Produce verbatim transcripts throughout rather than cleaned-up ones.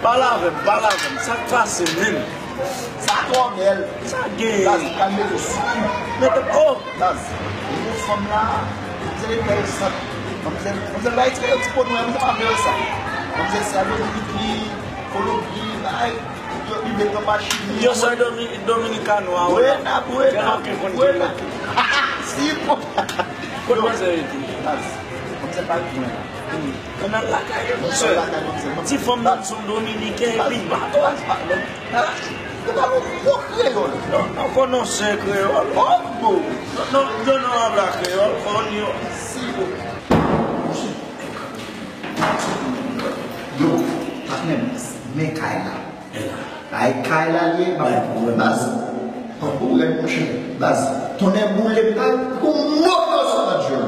Pale avè m, pale avè m. Sa k pase menm? Sa twò bèl. Sa gen? Baz, kalme w sou. Mete, oh! Baz, yon fanm la, manmzèl e bèl sa. Manmzèl, manmzèl la eksprè yon ti po nwè, manmzèl pa bèl sa. Manmzèl se a Dominik li, Kolonbi, bay, yo li vle pran machin li. Yo se Domi-, Dominikano a, wè. Buena, buena, buena. Si, po. Kot manzè rete? Baz, manmzèl pa gen la. Mwen nan lakay yo, monchè. Ti fanm nan se yon dominiken, epi bato a. Yo pale yon gwo kreyòl. Non, non, konnen se kreyòl. Oh, bon. Non, non, yo non, habla kreyòl, coño. Si, bon. Yo, patnè, men kay la. Ay, kay la li ye, baz. Pa pwoblèm, monchè. Baz, tonnè boule, pa gon mo yo sou pa djòl.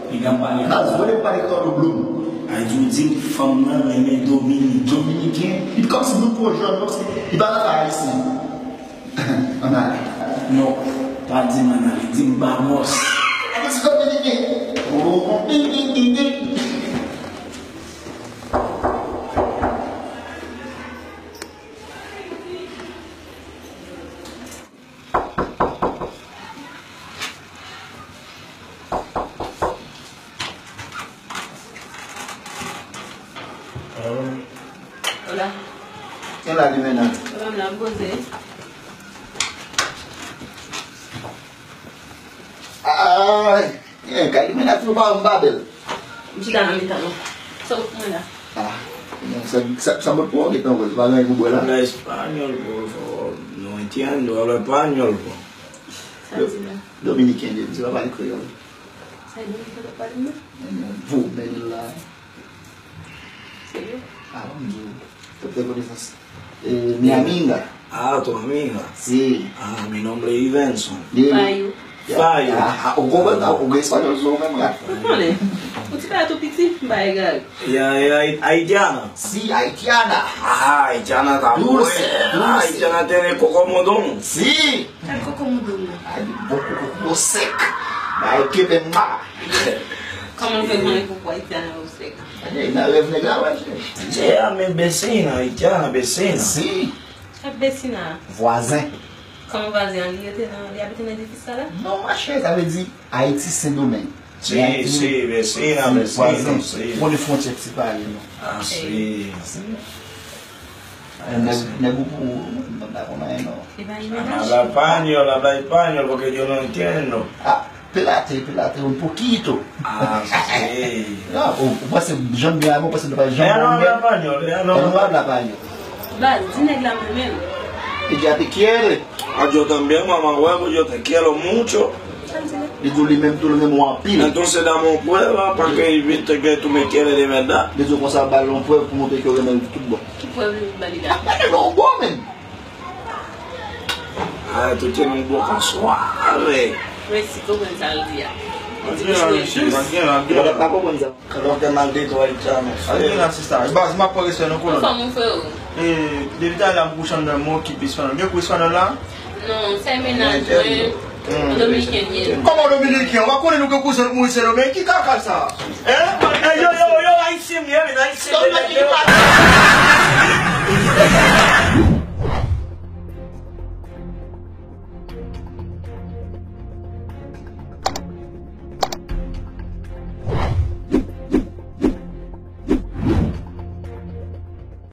Piga m pale. Baz, vole m pale kòlou blou. Ay, di w di m fanm nan renmen Dominiken. Dominiken. Li kòmsi moun twò jèn, kòmsi li pa nan Ayisyen. Ann ale. Non, pa di m ann ale, di m vamos. Kòmsi Dominiken. Oh, ding, ding, ding, ding. Hola. Hola, Limena. Hola, m la, m poze. Ay, eh, kay Limena, ti pa m pa bèl. M chita nan mitan nou. Sa w mwen la? Ah, non, sa, sa, sa mwen pran, gentan wè, se pa gen pou bwè la. Habla español, por favor. No entiendo, habla español, po. Sa di la? Dominiken, li, se pa pale kreyòl. Sa e Dominiken k ap pale, non? Vomèl la. Serye? Ah, m di w. Fè konesans. Eh, mi amiga. Ah, tu amiga. Sí. Ah, mi nombre es Ivenson. Dime. Fayo. Fayo. Ah, ah, ou konprann, ah, ou gen espanyòl sou ou menm la. Ou konnen. Ou ti pale tou piti, m pa egal. Ya, ya, haitiana. Sí, haitiana. Ah, haitiana está buena. Dulce, dulce. Haitiana tiene cocomodón. Sí. Kal cocomodón la? Ay, bon, bon, bon, bon sèk. Bay kebe ma. Kòman w fè konnen koko haitiana yo sèk? Ay, nan rèv nèg la, wè, chè. Yeah, mi vecina, haitiana, vecina. Sí. Kèt vecina? Vwazen. Kòman vwazen an, li rete nan, li abite nan edifis sa la? Non, machè, sa vle di Ayiti, Sendomeng. Si, si, vecina, vecina, vwazen. Si. Ou konnen fwontyè ki separe nou. Ah, si. Si. Nèg, nèg ou pou, mwen pa konn anyen non. Habla español, habla español, porque yo no entiendo. Ah, pélate, pélate un poquito. Ah, sí. Non, ou, ou panse jan m byen avè w, ou panse nou pa janm... Ella no habla español, ella no... Ella no habla español. Baz, di nèg la mwen menm. Ella te quiere. Ah, yo también, mamagüevo, yo te quiero mucho. Li di w li menm tou, li renmen w anpil. Entonces dame un prueba pa que viste que tú me quieres de verdad. Li di w konsa, ba l yon prèv pou montre ke w renmen l tout bon. Ki prèv li ba li la? Ap pale non, bon menm. Ay, tú tienes un boca suave. Mèsi, konprann sa l di a. Li di misye dous. Li pa konprann sa. Lo que maldito haitiano. Al gen la sista. E baz, m ap pran respè non, kolonn. Anfòm ou, freo? E, depi talè m kouche anndan, m okipe espanyòl. Gen kou espanyòl la? Non, se mennaj mwen. Yon dominiken li ye. Kòman dominiken? Ou pa konnen nou gen kouzen k mouri Sendomeng? Ki kaka sa? Hein? E, yo, yo, yo, ayisyen m ye, men ayisyen m ye.